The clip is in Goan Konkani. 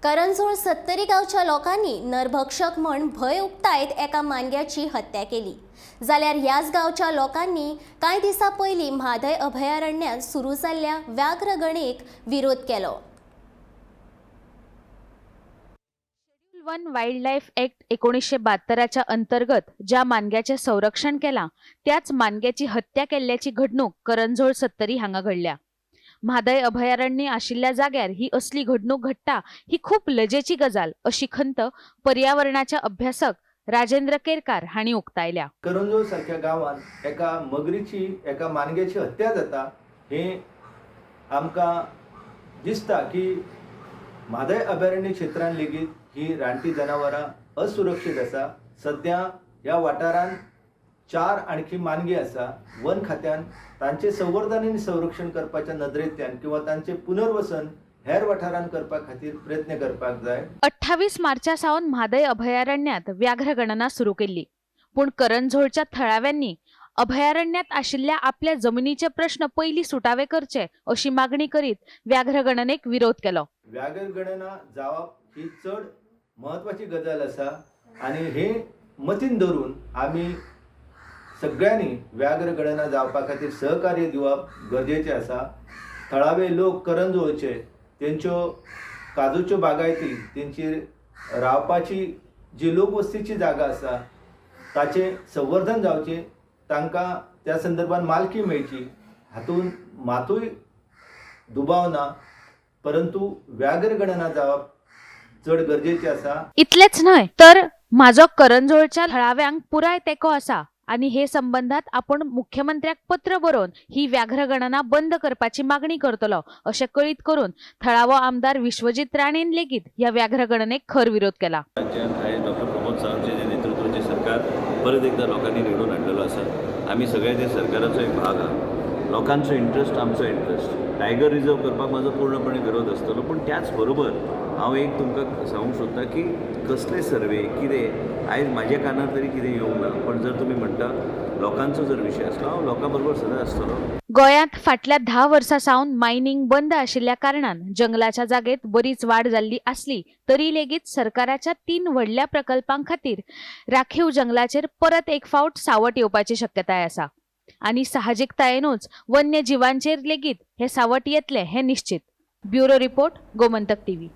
करंझोळ सत्तरी गांवच्या लोकांनी नरभक्षक म्हण भंय उक्तायत एका मानग्याची हत्या केली. जाल्यार ह्याच गांवच्या लोकांनी कांय दिसां पयलीं म्हादय अभयारण्यांत सुरू जाल्ल्या व्याघ्र गणेक विरोध केलो. वन वायल्ड लायफ ऍक्ट 1972च्या अंतर्गत ज्या मानग्याचें संरक्षण केलां त्याच मानग्याची हत्या केल्ल्याची घडणूक करंझोळ सत्तरी हांगा घडल्या. म्हादय अभयारण्य आशिल्ल्या जाग्यार ही असली घडणूक घडटा ही खूब लजेची गजाल अशी खंत पर्यावरणाचे अभ्यासक राजेंद्र केरकार हांणी उक्तायल्या. करंजोळ सारक्या गांवांत एका मगरीची, एका मानग्याची हत्या जाता हें आमकां दिसता की म्हादय अभयारण्य क्षेत्रान लेगीत ही रानटी जनावरां असुरक्षीत आसा. सद्या ह्या वाठारांत 4 आणखी मानगी आसा. वन खात्यान तांचें संवर्धन आनी संरक्षण करपाच्या नदरेंतल्यान किंवा तांचें पुनर्वसन हेर वाठारांत करपा खातीर प्रयत्न करपाक जाय. 28 मार्चा सावन म्हादय अभयारण्यांत व्याघ्र गणना सुरू केल्ली, पूण करंझोळच्या थळाव्यांनी अभयारण्यांत आशिल्ल्या आपल्या जमिनीचे प्रश्न पयलीं सुटावे करचे अशी मागणी करीत व्याघ्र गणनेक विरोध केलो. व्याघ्र गणना जावप ही चड म्हत्वाची गजाल आसा आनी हे मतीन धरून आमी सगळ्यांनी व्याघ्र गणना जावपा खातीर सहकार्य दिवप गरजेचें आसा. थळावे लोक करंजोळचे तेंच्यो काजूच्यो बागायती, तेंची रावपाची जी लोकवस्तीची जागा आसा ताचें संवर्धन जावचें, तांकां त्या संदर्भात मालकी मेळची हातूंत मातूय दुबाव ना, परंतु व्याघ्र गणना जावप चड गरजेचें आसा. इतलेंच न्हय तर म्हाजो करंझोळच्या थळाव्यांक पुराय तेंको आसा आनी हे संबंधात आपूण मुख्यमंत्र्याक पत्र बरोवन ही व्याघ्र गणना बंद करपाची मागणी करतलो अशें कळीत करून थळावो आमदार विश्वजीत राणेन लेगीत ह्या व्याघ्र गणनेक खर विरोध केला. राज्यांत आयज डॉक्टर प्रमोद सावंतचे नेतृत्वाचें सरकार परत एकदा लोकांनी निवडून हाडलेलो आसा. आमी सगळे त्या सरकाराचो एक भाग आहा. लोकांचो इंट्रस्ट आमचो इंट्रस्ट. टायगर रिजर्व करपाक म्हाजो पूर्णपणे विरोध आसतलो, पूण त्याच बरोबर हांव एक तुमकां सांगूंक सोदतां की कसले सर्वे कितें आयज म्हाज्या कानार तरी कितें येवंक ना, पण जर तुमी म्हणटा लोकांचो जर विशय आसलो हांव लोकां बरोबर सदांच आसतलो. गोंयांत फाटल्या 10 वर्सां सावन मायनिंग बंद आशिल्ल्या कारणान जंगलाच्या जागेत बरीच वाड जाल्ली आसली तरी लेगीत सरकाराच्या 3 व्हडल्या प्रकल्पां खातीर राखीव जंगलाचेर परत एक फावट सावट येवपाची शक्यताय आसा आनी साहजिकतायेनूच वन्यजिवांचेर लेगीत हे सावट येतलें हें निश्चित. Bureau report, Gomantak TV.